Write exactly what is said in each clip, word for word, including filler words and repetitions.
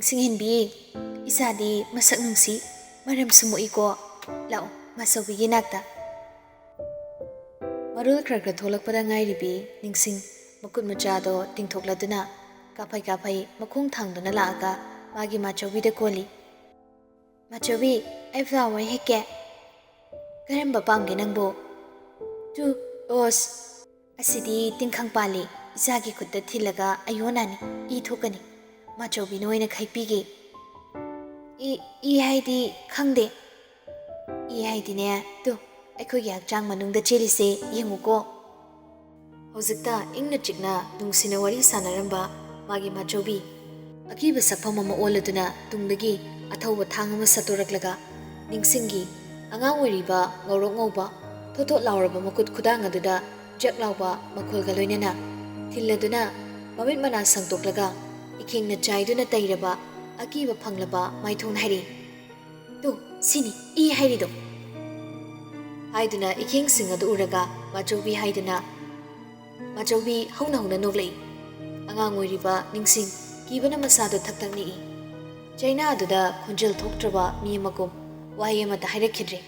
ꯁꯤꯡꯍꯦꯟꯕꯤ, ꯏꯆꯥꯗꯤ ꯃꯁꯛ ꯅꯨꯡꯁꯤ, ꯃꯔꯝꯁꯨ ꯃꯣꯛꯏꯀꯣ꯫ ꯂꯥꯛꯑꯣ, ꯃꯥꯆꯧꯕꯤꯒꯤ ꯅꯥꯛꯇ꯫ ꯃꯔꯣꯜ ꯈꯔ ꯈꯔ ꯊꯣꯛꯂꯛꯄꯗ ꯉꯥꯏꯔꯤꯕꯤ ꯅꯤꯡꯁꯤꯡ ꯃꯈꯨꯠ ꯃꯆꯥꯗꯣ ꯇꯤꯡꯊꯣꯛꯂꯗꯨꯅ ꯀꯥꯐꯩ ꯀꯥꯐꯩ ꯃꯈꯣꯡ ꯊꯥꯡꯗꯨꯅ ꯂꯥꯛꯑꯒ ꯃꯥꯒꯤ ꯃꯥꯆꯧꯕꯤꯗ ꯀꯣꯜꯂꯤ꯫ "ꯃꯥꯆꯧꯕꯤ, ꯑꯩ flower ꯍꯦꯛꯀꯦ꯫ ꯀꯔꯝꯕ ꯄꯥꯝꯒꯦ ꯅꯪꯕꯨ?" "ꯇꯨ, ꯔꯣꯁ꯫ ꯑꯁꯤꯗꯤ ꯇꯤꯡꯈꯪ ꯄꯥꯜꯂꯤ, ꯏꯆꯥꯒꯤ ꯈꯨꯠꯇ ꯊꯤꯜꯂꯒ ꯑꯌꯣꯟꯅꯅꯤ, ꯏ ꯊꯣꯛꯀꯅꯤ꯫" ꯃꯥꯆꯧꯕꯤꯅ ꯑꯣꯏꯅ ꯈꯩꯄꯤꯒꯦ꯫ "ꯏ, ꯏ ꯍꯥꯏꯗꯤ ꯈꯪꯗꯦ꯫" "ꯏ ꯍꯥꯏꯗꯤꯅꯦ, ꯇꯨ, ꯑꯩꯈꯣꯏꯒꯤ ꯍꯛꯆꯥꯡ ꯃꯅꯨꯡꯗ ꯆꯦꯜꯂꯤꯁꯦ ꯌꯦꯡꯉꯨꯀꯣ꯫" ꯍꯧꯖꯤꯛꯇ ꯏꯪꯅ ꯆꯤꯛꯅ ꯅꯨꯡꯁꯤꯅ ꯋꯥꯔꯤ ꯁꯥꯟꯅꯔꯝꯕ ꯃꯥꯒꯤ ꯃꯥꯆꯧꯕꯤ ꯑꯀꯤꯕ ꯁꯛꯐꯝ ꯑꯃ ꯑꯣꯜꯂꯗꯨꯅ ꯇꯨꯡꯗꯒꯤ ꯑꯊꯧꯕ ꯊꯥꯡ ꯑꯃ ꯁꯠꯇꯣꯔꯛꯂꯒ ꯅꯤꯡꯁꯤꯡꯒꯤ ꯑꯉꯥꯡ ꯑꯣꯏꯔꯤꯕ ꯉꯧꯔꯣꯛ ꯉꯧꯕ ꯊꯣꯠ ꯊꯣꯠ ꯂꯥꯎꯔꯕ ꯃꯈꯨꯠ ꯈꯨꯗꯥꯡ ꯑꯗꯨꯗ ꯖꯛ ꯂꯥꯎꯕ ꯃꯈꯣꯜꯒ ꯂꯣꯏꯅꯅ ꯊꯤꯜꯂꯗꯨꯅ ꯃꯃꯤꯠ ꯃꯅꯥ ꯁꯪꯇꯣꯛꯂꯒ ꯏꯈꯦꯡꯅ ꯆꯥꯏꯗꯨꯅ ꯇꯩꯔꯕ ꯑꯀꯤꯕ ꯐꯪꯂꯕ ꯃꯥꯏꯊꯣꯡꯅ ꯍꯥꯏꯔꯛꯏ, "ꯇꯨ, ꯁꯤꯅꯤ ꯏ ꯍꯥꯏꯔꯤꯗꯣ꯫" ꯍꯥꯏꯗꯨꯅ ꯏꯈꯦꯡꯁꯤꯡ ꯑꯗꯨ ꯎꯔꯒ ꯃꯥꯆꯧꯕꯤ ꯍꯥꯏꯗꯨꯅ ꯃꯥꯆꯧꯕꯤ ꯍꯧꯅ ꯍꯧꯅ ꯅꯣꯛꯂꯛꯏ꯫ ꯑꯉꯥꯡ ꯑꯣꯏꯔꯤꯕ ꯅꯤꯡꯁꯤꯡ ꯀꯤꯕꯅ ꯃꯁꯥꯗꯣ ꯊꯛ ꯊꯛ ꯅꯤꯛꯏ꯫ ꯆꯩꯅꯥ ꯑꯗꯨꯗ ꯈꯣꯟꯖꯦꯜ ꯊꯣꯛꯇ꯭ꯔꯕ ꯃꯤ ꯑꯃꯒꯨꯝ ꯋꯥꯍꯩ ꯑꯃꯠꯇ ꯍꯥꯏꯔꯛꯈꯤꯗ꯭ꯔꯦ꯫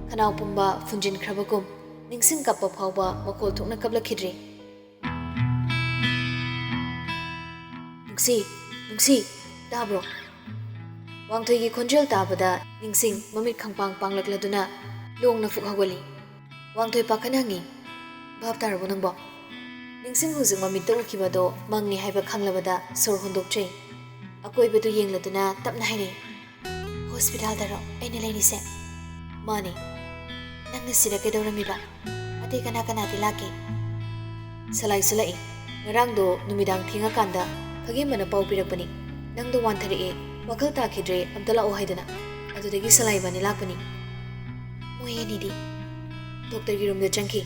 ꯈꯅꯥꯎ ꯄꯨꯝꯕ ꯐꯨꯟꯖꯤꯟꯈ꯭ꯔꯕꯒꯨꯝ ꯅꯤꯡꯁꯤꯡ ꯀꯞꯄ ꯐꯥꯎꯕ ꯃꯈꯣꯜ ꯊꯣꯛꯅ ꯀꯞꯂꯛꯈꯤꯗ꯭ꯔꯦ꯫ "ꯅꯨꯡꯁꯤ, ꯅꯨꯡꯁꯤ, ꯇꯥꯕ꯭ꯔꯣ?" ꯋꯥꯡꯊꯣꯏꯒꯤ ꯈꯣꯟꯖꯦꯜ ꯇꯥꯕꯗ ꯅꯤꯡꯁꯤꯡ ꯃꯃꯤꯠ ꯈꯪꯄꯥꯡ ꯄꯥꯡꯂꯛꯂꯗꯨꯅ ꯂꯣꯡꯅ ꯐꯨꯛ ꯍꯧꯒꯠꯂꯤ꯫ ꯋꯥꯡꯊꯣꯏ ꯄꯥꯈꯠꯅ ꯍꯪꯉꯤ, "ꯚꯥꯞ ꯇꯥꯔꯕꯣ ꯅꯪꯕꯣ?" ꯅꯤꯡꯁꯤꯡ ꯍꯧꯖꯤꯛ ꯃꯃꯤꯠꯇ ꯎꯈꯤꯕꯗꯣ ꯃꯪꯅꯤ ꯍꯥꯏꯕ ꯈꯪꯂꯕꯗ ꯁꯣꯔ ꯍꯣꯟꯗꯣꯛꯇ꯭ꯔꯦ꯫ ꯑꯀꯣꯏꯕꯗꯨ ꯌꯦꯡꯂꯗꯨꯅ ꯇꯞꯅ ꯍꯥꯏꯔꯛꯏ, "ꯍꯣꯁꯄꯤꯇꯥꯜꯗꯔꯣ ꯑꯩꯅ ꯂꯩꯔꯤꯁꯦ?" "ꯃꯥꯅꯦ꯫" "ꯅꯪꯅ ꯁꯤꯗ ꯀꯩꯗꯧꯔꯝꯃꯤꯕ? ꯑꯇꯩ ꯀꯅꯥ ꯀꯅꯥꯗꯤ ꯂꯥꯛꯀꯦ?" "ꯁꯂꯥꯏꯁꯨ ꯂꯥꯛꯏ꯫ ꯉꯔꯥꯡꯗꯣ ꯅꯨꯃꯤꯗꯥꯡ ꯊꯦꯡꯉꯀꯥꯟꯗ ꯈꯒꯦꯝꯕꯅ ꯄꯥꯎ ꯄꯤꯔꯛꯄꯅꯤ, ꯅꯪꯗꯣ ꯋꯥꯟꯊꯔꯛꯑꯦ, ꯋꯥꯈꯜ ꯇꯥꯈꯤꯗ꯭ꯔꯦ, ꯑꯝꯇ ꯂꯥꯛꯑꯣ ꯍꯥꯏꯗꯅ꯫ ꯑꯗꯨꯗꯒꯤ ꯁꯂꯥꯏ ꯏꯕꯥꯅꯤ ꯂꯥꯛꯄꯅꯤ꯫" ꯃꯣꯏ ꯑꯅꯤꯗꯤ ꯗꯣꯛꯇꯔꯒꯤ ꯔꯨꯝꯗ ꯆꯪꯈꯤ꯫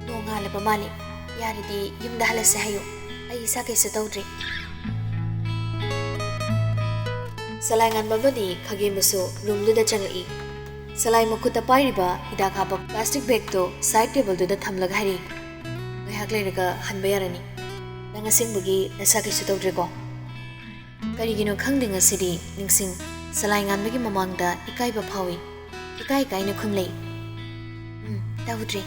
"ꯅꯣꯡ ꯉꯥꯜꯂꯕ ꯃꯥꯜꯂꯤ꯫ ꯌꯥꯔꯗꯤ ꯌꯨꯝꯗ ꯍꯜꯂꯁꯦ ꯍꯥꯏꯌꯨ꯫ ꯑꯩ ꯏꯁꯥ ꯀꯩꯁꯨ ꯇꯧꯗ꯭ꯔꯤ꯫" ꯁꯂꯥꯏ ꯉꯥꯟꯕ ꯑꯃꯗꯤ ꯈꯒꯦꯝꯕꯁꯨ ꯔꯨꯝꯗꯨꯗ ꯆꯪꯂꯛꯏ꯫ ꯁꯂꯥꯏ ꯃꯈꯨꯠꯇ ꯄꯥꯏꯔꯤꯕ ꯍꯤꯗꯥꯛ ꯍꯥꯞꯄ ꯄ꯭ꯂꯥꯁꯇꯤꯛ ꯕꯦꯒꯇꯨ ꯁꯥꯏꯗ ꯇꯦꯕꯜꯗꯨꯗ ꯊꯝꯂꯒ ꯍꯥꯏꯔꯛꯏ, "ꯉꯥꯏꯍꯥꯛ ꯂꯩꯔꯒ ꯍꯟꯕ ꯌꯥꯔꯅꯤ꯫ ꯅꯪ ꯑꯁꯦꯡꯕꯒꯤ ꯅꯁꯥ ꯀꯩꯁꯨ ꯇꯧꯗ꯭ꯔꯦꯀꯣ?" ꯀꯔꯤꯒꯤꯅꯣ ꯈꯪꯗꯦ, ꯉꯁꯤꯗꯤ ꯅꯤꯡꯁꯤꯡ ꯁꯂꯥꯏ ꯉꯥꯟꯕꯒꯤ ꯃꯃꯥꯡꯗ ꯏꯀꯥꯏꯕ ꯐꯥꯎꯏ꯫ ꯏꯀꯥꯏ ꯏꯀꯥꯏꯅ ꯈꯨꯝꯂꯩ꯫ "ꯎꯝ, ꯇꯧꯗ꯭ꯔꯤ꯫"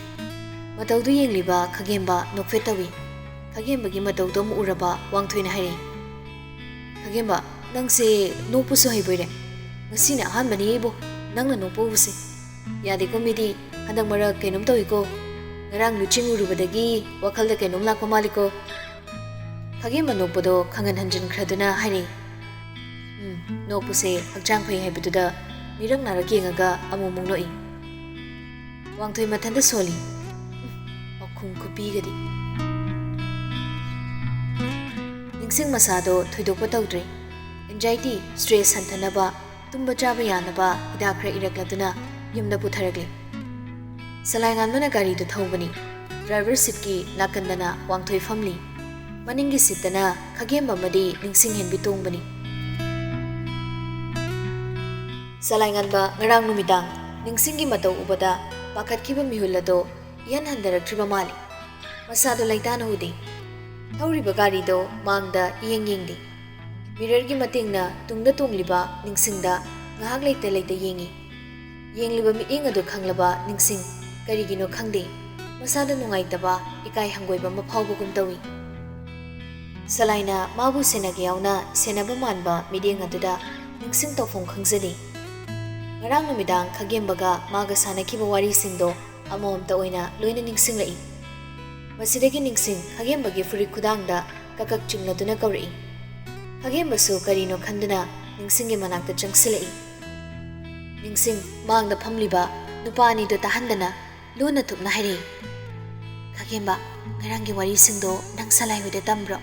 ꯃꯇꯧꯗꯨ ꯌꯦꯡꯂꯤꯕ ꯈꯥꯒꯦꯝꯕ ꯅꯣꯛꯐꯦꯠ ꯇꯧꯏ꯫ ꯈꯥꯒꯦꯝꯕꯒꯤ ꯃꯇꯧꯗꯨ ꯑꯃꯨꯛ ꯎꯔꯕ ꯋꯥꯡꯊꯣꯏꯅ ꯍꯥꯏꯔꯛꯏ, "ꯈꯥꯒꯦꯝꯕ, ꯅꯪꯁꯦ ꯅꯣꯛꯄꯁꯨ ꯍꯩꯕꯣꯏꯔꯦ꯫ ꯉꯁꯤꯅ ꯑꯍꯥꯟꯕꯅꯤ ꯑꯩꯕꯨ ꯅꯪꯅ ꯅꯣꯛꯄ ꯎꯕꯁꯦ꯫ ꯌꯥꯗꯦꯀꯣ ꯃꯤꯗꯤ, ꯍꯟꯗꯛ ꯃꯔꯛ ꯀꯩꯅꯣꯝ ꯇꯧꯏꯀꯣ꯫ ꯉꯔꯥꯡ ꯂꯨꯆꯤꯡ ꯎꯔꯨꯕꯗꯒꯤ ꯋꯥꯈꯜꯗ ꯀꯩꯅꯣꯝ ꯂꯥꯛꯄ ꯃꯥꯜꯂꯤꯀꯣ꯫" ꯈꯥꯒꯦꯝꯕ ꯅꯣꯛꯄꯗꯣ ꯈꯪꯍꯟ ꯍꯟꯖꯤꯟꯈ꯭ꯔꯗꯨꯅ ꯍꯥꯏꯔꯛꯏ, "ꯎꯝ, ꯅꯣꯛꯄꯁꯦ ꯍꯛꯆꯥꯡ ꯐꯩ ꯍꯥꯏꯕꯗꯨꯗ ꯃꯤꯔꯛ ꯅꯥꯔꯛ ꯌꯦꯡꯉꯒ ꯑꯃꯨꯛ ꯑꯃꯨꯛ ꯅꯣꯛꯏ꯫" ꯋꯥꯡꯊꯣꯏ ꯃꯊꯟꯇ ꯁꯣꯜꯂꯤ꯫ ꯎꯝ, ꯄꯥꯎꯈꯨꯝ ꯈꯨꯄꯤꯒꯗꯤ꯫ ꯅꯤꯡꯁꯤꯡ ꯃꯁꯥꯗꯣ ꯊꯣꯏꯗꯣꯛꯄ ꯇꯧꯗ꯭ꯔꯦ꯫ ꯑꯦꯟꯖꯥꯏꯇꯤ, ꯁ꯭ꯇ꯭ꯔꯦꯁ ꯍꯟꯊꯅꯕ ꯇꯨꯝꯕ ꯆꯥꯕ ꯌꯥꯅꯕ ꯍꯤꯗꯥꯛ ꯈꯔ ꯏꯔꯛꯂꯗꯨꯅ ꯌꯨꯝꯗ ꯄꯨꯊꯔꯛꯂꯦ꯫ ꯁꯂꯥꯏꯉꯥꯟꯕꯅ ꯒꯥꯔꯤꯗꯨ ꯊꯧꯕꯅꯤ꯫ ꯗ꯭ꯔꯥꯏꯚꯔ ꯁꯤꯠꯀꯤ ꯅꯥꯀꯟꯗꯅ ꯋꯥꯡꯊꯣꯏ ꯐꯝꯂꯤ꯫ ꯃꯅꯤꯡꯒꯤ ꯁꯤꯠꯇꯅ ꯈꯥꯒꯦꯝꯕ ꯑꯃꯗꯤ ꯅꯤꯡꯁꯤꯡ ꯍꯦꯟꯕꯤ ꯇꯣꯡꯕꯅꯤ꯫ ꯁꯂꯥꯏꯉꯥꯟꯕ ꯉꯔꯥꯡ ꯅꯨꯃꯤꯗꯥꯡ ꯅꯤꯡꯁꯤꯡꯒꯤ ꯃꯇꯧ ꯎꯕꯗ ꯄꯥꯈꯠꯈꯤꯕ ꯃꯤꯍꯨꯜ ꯑꯗꯣ ꯏꯍꯟ ꯍꯟꯊꯔꯛꯇ꯭ꯔꯤꯕ ꯃꯥꯜꯂꯤ꯫ ꯃꯁꯥꯗꯣ ꯂꯩꯇꯥꯅ ꯎꯗꯦ꯫ ꯊꯧꯔꯤꯕ ꯒꯥꯔꯤꯗꯣ ꯃꯥꯡꯗ ꯏꯌꯦꯡ ꯌꯦꯡꯗꯦ꯫ ꯃꯤꯔꯔꯒꯤ ꯃꯇꯦꯡꯅ ꯇꯨꯡꯗ ꯇꯣꯡꯂꯤꯕ ꯅꯤꯡꯁꯤꯡꯗ ꯉꯥꯏꯍꯥꯛ ꯂꯩꯇ ꯂꯩꯇ ꯌꯦꯡꯏ꯫ ꯌꯦꯡꯂꯤꯕ ꯃꯤꯠꯌꯦꯡ ꯑꯗꯨ ꯈꯪꯂꯕ ꯅꯤꯡꯁꯤꯡ ꯀꯔꯤꯒꯤꯅꯣ ꯈꯪꯗꯦ, ꯃꯁꯥꯗ ꯅꯨꯡꯉꯥꯏꯇꯕ, ꯏꯀꯥꯏ ꯍꯪꯒꯣꯏꯕ ꯑꯃ ꯐꯥꯎꯕꯒꯨꯝ ꯇꯧꯏ꯫ ꯁꯂꯥꯏꯅ ꯃꯥꯕꯨ ꯁꯦꯟꯅꯒꯦ ꯌꯥꯎꯅ ꯁꯦꯟꯅꯕ ꯃꯥꯟꯕ ꯃꯤꯠꯌꯦꯡ ꯑꯗꯨꯗ ꯅꯤꯡꯁꯤꯡ ꯇꯧꯐꯝ ꯈꯪꯖꯗꯦ꯫ ꯉꯔꯥꯡ ꯅꯨꯃꯤꯗꯥꯡ ꯈꯥꯒꯦꯝꯕꯒ ꯃꯥꯒ ꯁꯥꯟꯅꯈꯤꯕ ꯋꯥꯔꯤꯁꯤꯡꯗꯣ ꯑꯃꯃꯝꯇ ꯑꯣꯏꯅ ꯂꯣꯏꯅ ꯅꯤꯡꯁꯤꯡꯂꯛꯏ꯫ ꯃꯁꯤꯗꯒꯤ ꯅꯤꯡꯁꯤꯡ ꯈꯥꯒꯦꯝꯕꯒꯤ ꯐꯨꯔꯤꯠ ꯈꯨꯗꯥꯡꯗ ꯀꯛꯀꯛ ꯆꯤꯡꯂꯗꯨꯅ ꯀꯧꯔꯛꯏ꯫ ꯈꯥꯒꯦꯝꯕꯁꯨ ꯀꯔꯤꯅꯣ ꯈꯟꯗꯨꯅ ꯅꯤꯡꯁꯤꯡꯒꯤ ꯃꯅꯥꯛꯇ ꯆꯪꯁꯤꯜꯂꯛꯏ꯫ ꯅꯤꯡꯁꯤꯡ ꯃꯥꯡꯗ ꯐꯝꯂꯤꯕ ꯅꯨꯄꯥ ꯑꯅꯤꯗꯨ ꯇꯥꯍꯟꯗꯅ ꯂꯣꯟꯅ ꯊꯨꯞꯅ ꯍꯥꯏꯔꯛꯏ, "ꯈꯥꯒꯦꯝꯕ, ꯉꯔꯥꯡꯒꯤ ꯋꯥꯔꯤꯁꯤꯡꯗꯣ ꯅꯪ ꯁꯂꯥꯏ ꯍꯣꯏꯗ ꯇꯝꯕ꯭ꯔꯣ?"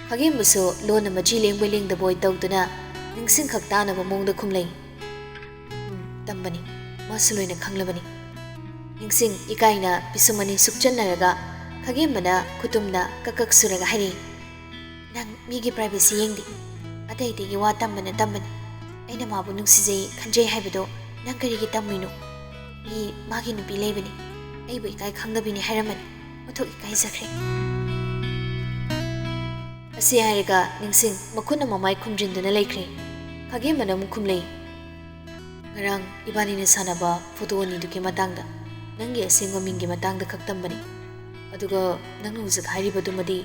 ꯈꯥꯒꯦꯝꯕꯁꯨ ꯂꯣꯟꯅ ꯃꯆꯤ ꯂꯦꯡꯕꯣꯏ ꯂꯦꯡꯗꯕꯣꯏ ꯇꯧꯗꯨꯅ ꯅꯤꯡꯁꯤꯡ ꯈꯛ ꯇꯥꯅꯕ ꯃꯑꯣꯡꯗ ꯈꯨꯝꯂꯩ, "ꯎꯝ, ꯇꯝꯕꯅꯤ꯫ ꯃꯥꯁꯨ ꯂꯣꯏꯅ ꯈꯪꯂꯕꯅꯤ꯫" ꯅꯤꯡꯁꯤꯡ ꯏꯀꯥꯏꯅ ꯄꯤꯁꯨꯝ ꯑꯅꯤ ꯁꯨꯞꯆꯟꯅꯔꯒ ꯈꯥꯒꯦꯝꯕꯅ ꯈꯨꯇꯨꯝꯅ ꯀꯛꯀꯛ ꯁꯨꯔꯒ ꯍꯥꯏꯔꯛꯏ, "ꯅꯪ ꯃꯤꯒꯤ ꯄ꯭ꯔꯥꯏꯚꯦꯁꯤ ꯌꯦꯡꯗꯦ꯫ ꯑꯇꯩ ꯑꯇꯩꯒꯤ ꯋꯥ ꯇꯝꯕꯅ ꯇꯝꯕꯅꯤ꯫ ꯑꯩꯅ ꯃꯥꯕꯨ ꯅꯨꯡꯁꯤꯖꯩ, ꯈꯟꯖꯩ ꯍꯥꯏꯕꯗꯣ ꯅꯪ ꯀꯔꯤꯒꯤ ꯇꯝꯃꯤꯅꯣ? ꯃꯤ ꯃꯥꯒꯤ ꯅꯨꯄꯤ ꯂꯩꯕꯅꯤ꯫ ꯑꯩꯕꯨ ꯏꯀꯥꯏ ꯈꯪꯗꯕꯤꯅꯤ ꯍꯥꯏꯔꯝꯃꯅꯤ꯫ ꯑꯣꯟꯊꯣꯛ ꯏꯀꯥꯏꯖꯈ꯭ꯔꯦ꯫" ꯑꯁꯤ ꯍꯥꯏꯔꯒ ꯅꯤꯡꯁꯤꯡ ꯃꯈꯨꯠꯅ ꯃꯃꯥꯏ ꯈꯨꯝꯖꯤꯟꯗꯨꯅ ꯂꯩꯈ꯭ꯔꯦ꯫ ꯈꯥꯒꯦꯝꯕꯅ ꯑꯃꯨꯛ ꯈꯨꯝꯂꯛꯏ, "ꯉꯔꯥꯡ ꯏꯕꯥꯅꯤꯅ ꯁꯥꯟꯅꯕ ꯐꯣꯇꯣ ꯑꯅꯤꯗꯨꯒꯤ ꯃꯇꯥꯡꯗ, ꯅꯪꯒꯤ ꯑꯁꯦꯡꯕ ꯃꯤꯡꯒꯤ ꯃꯇꯥꯡꯗ ꯈꯛ ꯇꯝꯕꯅꯤ꯫ ꯑꯗꯨꯒ ꯅꯪꯅ ꯍꯧꯖꯤꯛ ꯍꯥꯏꯔꯤꯕꯗꯨꯃꯗꯤ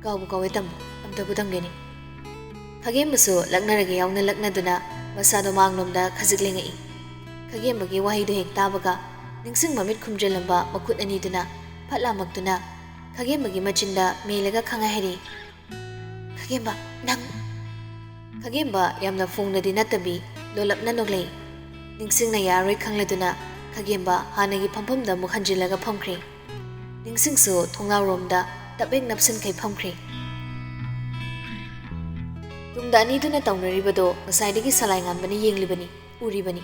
ꯀꯥꯎꯕꯨ ꯀꯥꯎꯋꯦ ꯇꯥꯃꯣ, ꯑꯝꯇꯕꯨ ꯇꯝꯒꯦꯅꯦ꯫" ꯈꯥꯒꯦꯝꯕꯁꯨ ꯂꯛꯅꯔꯒ ꯌꯥꯎꯅ ꯂꯛꯅꯗꯨꯅ ꯃꯁꯥꯗꯣ ꯃꯥꯡꯂꯣꯝꯗ ꯈꯖꯤꯛ ꯂꯦꯡꯉꯛꯏ꯫ ꯈꯥꯒꯦꯝꯕꯒꯤ ꯋꯥꯍꯩꯗꯨ ꯍꯦꯛ ꯇꯥꯕꯒ ꯅꯤꯡꯁꯤꯡ ꯃꯃꯤꯠ ꯈꯨꯝꯖꯤꯜꯂꯝꯕ ꯃꯈꯨꯠ ꯑꯅꯤꯗꯨꯅ ꯐꯠ ꯂꯥꯃꯛꯇꯨꯅ ꯈꯥꯒꯦꯝꯕꯒꯤ ꯃꯆꯤꯟꯗ ꯃꯦꯜꯂꯒ ꯈꯪꯍꯥꯏ ꯍꯥꯏꯔꯛꯏ, "ꯈꯥꯒꯦꯝꯕ, ꯅꯪ!" ꯈꯥꯒꯦꯝꯕ ꯌꯥꯝꯅ ꯐꯣꯡꯅꯗꯤ ꯅꯠꯇꯕꯤ ꯂꯣꯜꯂꯞꯅ ꯅꯣꯛꯂꯛꯏ꯫ ꯅꯤꯡꯁꯤꯡꯅ ꯌꯥꯔꯣꯏ ꯈꯪꯂꯗꯨꯅ ꯈꯥꯒꯦꯝꯕ ꯍꯥꯟꯅꯒꯤ ꯐꯝꯐꯝꯗ ꯑꯃꯨꯛ ꯍꯟꯖꯤꯜꯂꯒ ꯐꯝꯈ꯭ꯔꯦ꯫ ꯅꯤꯡꯁꯤꯡꯁꯨ ꯊꯣꯡꯅꯥꯎꯔꯣꯝꯗ ꯇꯞ ꯍꯦꯛ ꯅꯞꯁꯤꯟꯈꯩ ꯐꯝꯈ꯭ꯔꯦ꯫ ꯇꯨꯡꯗ ꯑꯅꯤꯗꯨꯅ ꯇꯧꯅꯔꯤꯕꯗꯣ ꯉꯁꯥꯏꯗꯒꯤ ꯁꯂꯥꯏ ꯉꯥꯟꯕꯅ ꯌꯦꯡꯂꯤꯕꯅꯤ, ꯎꯔꯤꯕꯅꯤ꯫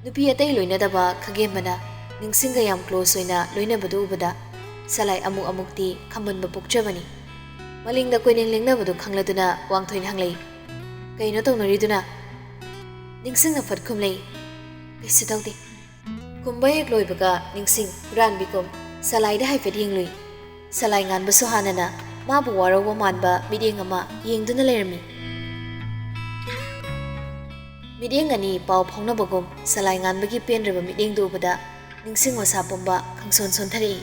ꯅꯨꯄꯤ ꯑꯇꯩ ꯂꯣꯏꯅꯗꯕ ꯈꯥꯒꯦꯝꯕꯅ ꯅꯤꯡꯁꯤꯡꯒ ꯌꯥꯝ close ꯑꯣꯏꯅ ꯂꯣꯏꯅꯕꯗꯨ ꯎꯕꯗ ꯁꯂꯥꯏ ꯑꯃꯨꯛ ꯑꯃꯨꯛꯇꯤ ꯈꯝꯕꯟꯕ ꯄꯣꯛꯆꯕꯅꯤ꯫ ꯃꯂꯤꯡꯗ ꯀꯣꯏꯂꯦꯡ ꯂꯦꯡꯅꯕꯗꯨ ꯈꯪꯂꯗꯨꯅ ꯋꯥꯡꯊꯣꯏꯅ ꯍꯪꯂꯛꯏ, "ꯀꯩꯅꯣ ꯇꯧꯅꯔꯤꯗꯨꯅ?" ꯅꯤꯡꯁꯤꯡꯅ ꯐꯠ ꯈꯨꯝꯂꯛꯏ, "ꯀꯩꯁꯨ ꯇꯧꯗꯦ꯫" ꯈꯨꯝꯕ ꯍꯦꯛ ꯂꯣꯏꯕꯒ ꯅꯤꯡꯁꯤꯡ ꯍꯨꯔꯥꯟꯕꯤꯒꯨꯝ ꯁꯂꯥꯏꯗ ꯍꯥꯏꯐꯦꯠ ꯌꯦꯡꯂꯨꯏ꯫ ꯁꯂꯥꯏ ꯉꯥꯟꯕꯁꯨ ꯍꯥꯟꯅꯅ ꯃꯥꯕꯨ ꯋꯥꯔꯧꯕ ꯃꯥꯟꯕ ꯃꯤꯠꯌꯦꯡ ꯑꯃ ꯌꯦꯡꯗꯨꯅ ꯂꯩꯔꯝꯃꯤ꯫ ꯃꯤꯠꯌꯦꯡ ꯑꯅꯤ ꯄꯥꯎ ꯐꯥꯎꯅꯕꯒꯨꯝ ꯁꯂꯥꯏ ꯉꯥꯟꯕꯒꯤ ꯄꯦꯟꯗ꯭ꯔꯕ ꯃꯤꯠꯌꯦꯡꯗꯨ ꯎꯕꯗ ꯅꯤꯡꯁꯤꯡ ꯃꯁꯥ ꯄꯨꯝꯕ ꯈꯪꯁꯣꯟ ꯁꯣꯟꯊꯔꯛꯏ꯫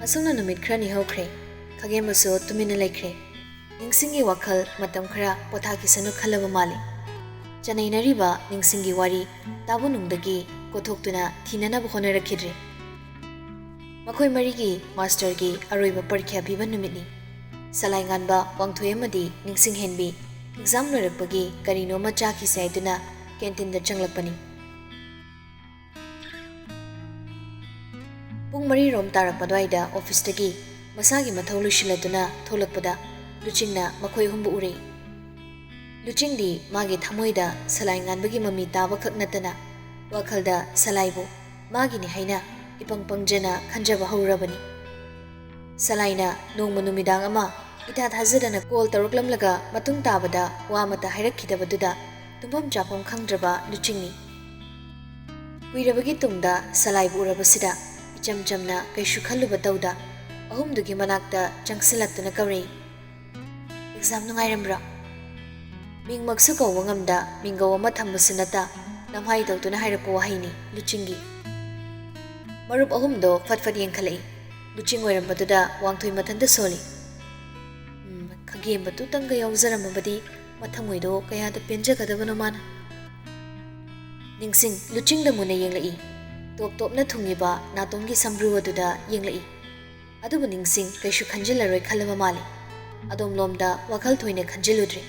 ꯑꯁꯨꯝꯅ ꯅꯨꯃꯤꯠ ꯈꯔꯅꯤ ꯍꯧꯈ꯭ꯔꯦ꯫ ꯈꯥꯒꯦꯝꯕꯁꯨ ꯇꯨꯃꯤꯟꯅ ꯂꯩꯈ꯭ꯔꯦ꯫ ꯅꯤꯡꯁꯤꯡꯒꯤ ꯋꯥꯈꯜ ꯃꯇꯝ ꯈꯔ ꯄꯣꯊꯥꯈꯤꯁꯅꯨ ꯈꯜꯂꯕ ꯃꯥꯜꯂꯤ꯫ ꯆꯅꯩꯅꯔꯤꯕ ꯅꯤꯡꯁꯤꯡꯒꯤ ꯋꯥꯔꯤ ꯇꯥꯕꯨꯅꯨꯡꯗꯒꯤ ꯀꯣꯊꯣꯛꯇꯨꯅ ꯊꯤꯅꯅꯕ ꯍꯣꯠꯅꯔꯛꯈꯤꯗ꯭ꯔꯦ꯫ ꯃꯈꯣꯏ ꯃꯔꯤꯒꯤ ꯃꯥꯁꯇꯔꯒꯤ ꯑꯔꯣꯏꯕ ꯄꯔꯤꯈ꯭ꯌꯥ ꯄꯤꯕ ꯅꯨꯃꯤꯠꯅꯤ꯫ ꯁꯂꯥꯏꯉꯥꯟꯕ, ꯋꯥꯡꯊꯣꯏ ꯑꯃꯗꯤ ꯅꯤꯡꯁꯤꯡ ꯍꯦꯟꯕꯤ exam ꯂꯣꯏꯔꯛꯄꯒꯤ ꯀꯔꯤꯅꯣꯃ ꯆꯥꯈꯤꯁꯦ ꯍꯥꯏꯗꯨꯅ canteen ꯗ ꯆꯪꯂꯛꯄꯅꯤ꯫ ꯄꯨꯡ ꯃꯔꯤ ꯔꯣꯝ ꯇꯥꯔꯛꯄ ꯑꯗꯨꯋꯥꯏꯗ office ꯇꯒꯤ ꯃꯁꯥꯒꯤ ꯃꯊꯧ ꯂꯣꯏꯁꯤꯜꯂꯗꯨꯅ ꯊꯣꯛꯂꯛꯄꯗ ꯂꯨꯆꯤꯡꯅ ꯃꯈꯣꯏ ꯑꯍꯨꯝꯕꯨ ꯎꯔꯛꯏ꯫ ꯂꯨꯆꯤꯡꯗꯤ ꯃꯥꯒꯤ ꯊꯃꯣꯏꯗ ꯁꯂꯥꯏ ꯉꯥꯟꯕꯒꯤ ꯃꯃꯤ ꯇꯥꯕ ꯈꯛ ꯅꯠꯇꯅ ꯋꯥꯈꯜꯗ ꯁꯂꯥꯏꯕꯨ ꯃꯥꯒꯤꯅꯤ ꯍꯥꯏꯅ ꯏꯄꯪ ꯄꯪꯖꯅ ꯈꯟꯖꯕ ꯍꯧꯔꯕꯅꯤ꯫ ꯁꯂꯥꯏꯅ ꯅꯣꯡꯃ ꯅꯨꯃꯤꯗꯥꯡ ꯑꯃ ꯏꯊꯥ ꯊꯥꯖꯗꯅ call ꯇꯧꯔꯛꯂꯝꯂꯒ ꯃꯇꯨꯡ ꯇꯥꯕꯗ ꯋꯥ ꯑꯃꯠꯇ ꯍꯥꯏꯔꯛꯈꯤꯗꯕꯗꯨꯗ ꯇꯨꯝꯐꯝ ꯆꯥꯐꯝ ꯈꯪꯗ꯭ꯔꯕ ꯂꯨꯆꯤꯡꯅꯤ꯫ ꯀꯨꯏꯔꯕꯒꯤ ꯇꯨꯡꯗ ꯁꯂꯥꯏꯕꯨ ꯎꯔꯕꯁꯤꯗ ꯏꯆꯝ ꯆꯝꯅ ꯀꯩꯁꯨ ꯈꯜꯂꯨꯕ ꯇꯧꯗ ꯑꯍꯨꯝꯗꯨꯒꯤ ꯃꯅꯥꯛꯇ ꯆꯪꯁꯤꯜꯂꯛꯇꯨꯅ ꯀꯧꯔꯛꯏ꯫ "ꯑꯦꯛꯖꯥꯝ ꯅꯨꯡꯉꯥꯏꯔꯝꯕ꯭ꯔꯣ?" ꯃꯤꯡꯃꯛꯁꯨ ꯀꯧꯕ ꯉꯝꯗ ꯃꯤꯡꯒꯧ ꯑꯃ ꯊꯝꯕꯁꯨ ꯅꯠꯇ ꯂꯝꯍꯥꯏ ꯇꯧꯗꯨꯅ ꯍꯥꯏꯔꯛꯄ ꯋꯥꯍꯩꯅꯤ ꯂꯨꯆꯤꯡꯒꯤ꯫ ꯃꯔꯨꯞ ꯑꯍꯨꯝꯗꯣ ꯐꯠ ꯐꯠ ꯌꯦꯡꯈꯠꯂꯛꯏ꯫ ꯂꯨꯆꯤꯡ ꯑꯣꯏꯔꯝꯕꯗꯨꯗ ꯋꯥꯡꯊꯣꯏ ꯃꯊꯟꯇ ꯁꯣꯜꯂꯤ꯫ "ꯎꯝ, ꯈꯥꯒꯦꯝꯕꯗꯨꯇꯪꯒ ꯌꯥꯎꯖꯔꯝꯃꯕꯗꯤ ꯃꯊꯪꯉꯣꯏꯗꯣ ꯀꯌꯥꯗ ꯄꯦꯟꯖꯒꯗꯕꯅꯣ ꯃꯥꯅ!" ꯅꯤꯡꯁꯤꯡ ꯂꯨꯆꯤꯡꯗ ꯃꯨꯟꯅ ꯌꯦꯡꯂꯛꯏ꯫ ꯇꯣꯞ ꯇꯣꯞꯅ ꯊꯨꯡꯉꯤꯕ ꯅꯥꯇꯣꯟꯒꯤ ꯁꯝꯕ꯭ꯔꯨ ꯑꯗꯨꯗ ꯌꯦꯡꯂꯛꯏ꯫ ꯑꯗꯨꯕꯨ ꯅꯤꯡꯁꯤꯡ ꯀꯩꯁꯨ ꯈꯟꯖꯤꯜꯂꯔꯣꯏ ꯈꯜꯂꯕ ꯃꯥꯜꯂꯤ꯫ ꯑꯗꯣꯝꯂꯣꯝꯗ ꯋꯥꯈꯜ ꯊꯣꯏꯅ ꯈꯟꯖꯤꯜꯂꯨꯗ꯭ꯔꯦ꯫